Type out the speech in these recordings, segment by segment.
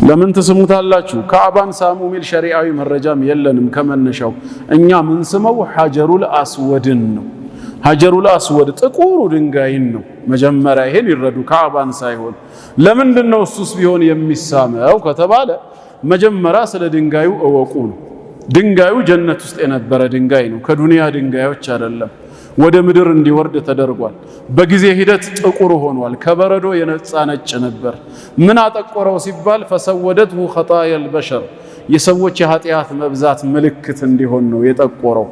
ለምን ትስሙታላችሁ? ካዕባን ሳሙ ሚል ሸሪዓዊ መረጃም የለንም ከመነሻው። እኛ ምንስመው ሐጀሩል አስወድን ነው። ሐጀሩል አስወድ ጥቁሩ ድንጋይን ነው። መጀመሪያ ይሄን ይረዱ፣ ካዕባን ሳይሆን። ለምንድን ነው እሱስ ቢሆን የሚሳመው ከተባለ መጀመሪያ ስለ ድንጋዩ እወቁ ነው። ድንጋዩ ጀነት ውስጥ የነበረ ድንጋይ ነው፣ ከዱንያ ድንጋዮች አይደለም። ወደ ምድር እንዲወርድ ተደርጓል። በጊዜ ሂደት ጥቁር ሆኗል። ከበረዶ የነጻ ነጭ ነበር። ምን አጠቆረው ሲባል فسودته خطايا البشر፣ የሰዎች የኃጢአት መብዛት ምልክት እንዲሆን ነው የጠቆረው።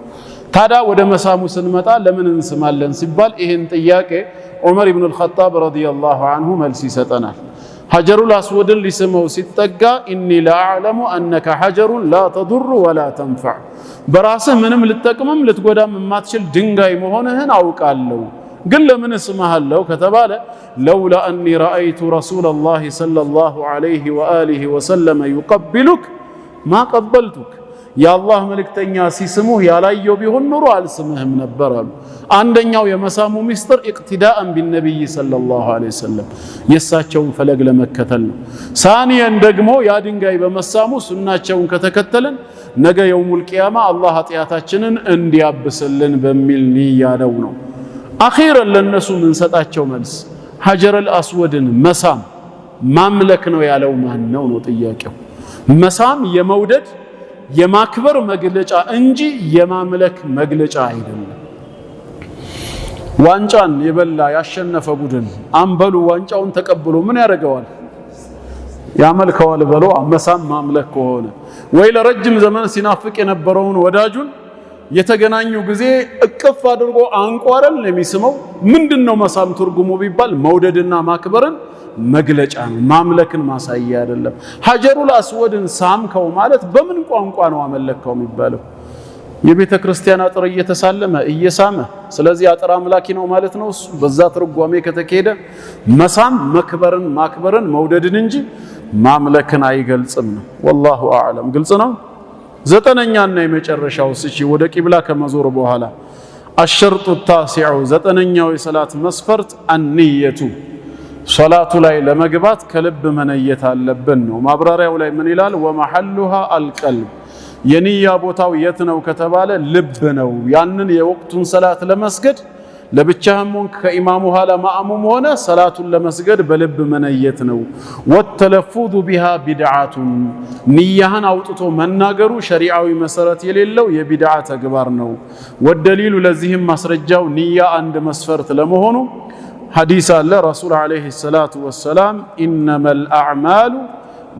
ታዲያ ወደ መሳሙ ስንመጣ ለምን እንስማለን ሲባል ይህን ጥያቄ ዑመር ኢብኑ አልኸጣብ رضي الله عنه መልስ ይሰጠናል። ሐጀሩል አስወድን ሊስመው ሲጠጋ إني لأعلم أنك حجر لا تضر ولا تنفع፣ በራስህ ምንም ልትጠቅምም ልትጎዳም የማትችል ድንጋይ መሆንህን አውቃለሁ። ግን ለምን እስምሃለሁ ከተባለ لولا أني رأيت رسول الله صلى الله عليه وآله وسلم يقبلك ما قبلتك፣ የአላህ መልእክተኛ ሲስሙህ ያላየው ቢሆን ኖሮ አልስምህም ነበር አሉ። አንደኛው የመሳሙ ሚስጥር اقتداء بالنبي صلى الله عليه وسلم የእሳቸውን ፈለግ ለመከተል ነው። ثانيا ደግሞ ያ ድንጋይ በመሳሙ ሱናቸውን ከተከተልን ነገ يوم القيامة አላህ ኃጢአታችንን እንዲያብስልን በሚል ንያ ነው። أخيرا ለነሱ ምንሰጣቸው መልስ ሐጀረል አስወድን መሳም ማምለክ ነው ያለው ማን ነው ነው ጥያቄው። መሳም የመውደድ የማክበር መግለጫ እንጂ የማምለክ መግለጫ አይደለም። ዋንጫን የበላ ያሸነፈ ቡድን አምበሉ ዋንጫውን ተቀብሎ ምን ያደርገዋል? ያመልከዋል። በሎ መሳም ማምለክ ከሆነ ወይ ለረጅም ዘመን ሲናፍቅ የነበረውን ወዳጁን የተገናኙ ጊዜ እቅፍ አድርጎ አንቋረል የሚስመው። ምንድነው መሳም ትርጉሙ ቢባል መውደድና ማክበርን መግለጫ ነው፣ ማምለክን ማሳያ አይደለም። ሐጀሩል አስወድን ሳምከው ማለት በምን ቋንቋ ነው አመለከው የሚባለው? የቤተ ክርስቲያን አጥር እየተሳለመ እየሳመ፣ ስለዚህ አጥር አምላኪ ነው ማለት ነው እሱ። በዛ ትርጓሜ ከተካሄደ መሳም መክበርን ማክበርን መውደድን እንጂ ማምለክን አይገልጽም ነው። والله أعلم። ግልጽ ነው። ዘጠነኛና የመጨረሻው ስቺ ወደ ቂብላ ከመዞር በኋላ الشرط التاسع፣ ዘጠነኛው የሰላት መስፈርት النية፣ ሶላቱ ላይ ለመግባት ከልብ መነየት አለብን ነው። ማብራሪያው ላይ ምን ይላል? ومحلها القلب፣ የንያ ቦታው የት ነው ከተባለ ልብ ነው። ያንን የወቅቱን ሰላት ለመስገድ ለብቻህም ሆንክ ከኢማሙ ኋላ ማእሙም ሆነ ሰላቱን ለመስገድ በልብ መነየት ነው። والتلفظ بها بدعة፣ ንያህን አውጥቶ መናገሩ ሸሪዓዊ መሰረት የሌለው የቢድዓ ተግባር ነው። والدليل፣ ለዚህም ማስረጃው ንያ አንድ መስፈርት ለመሆኑ ሐዲስ አለ። ረሱል عليه الصلاة والسلام إنما الأعمال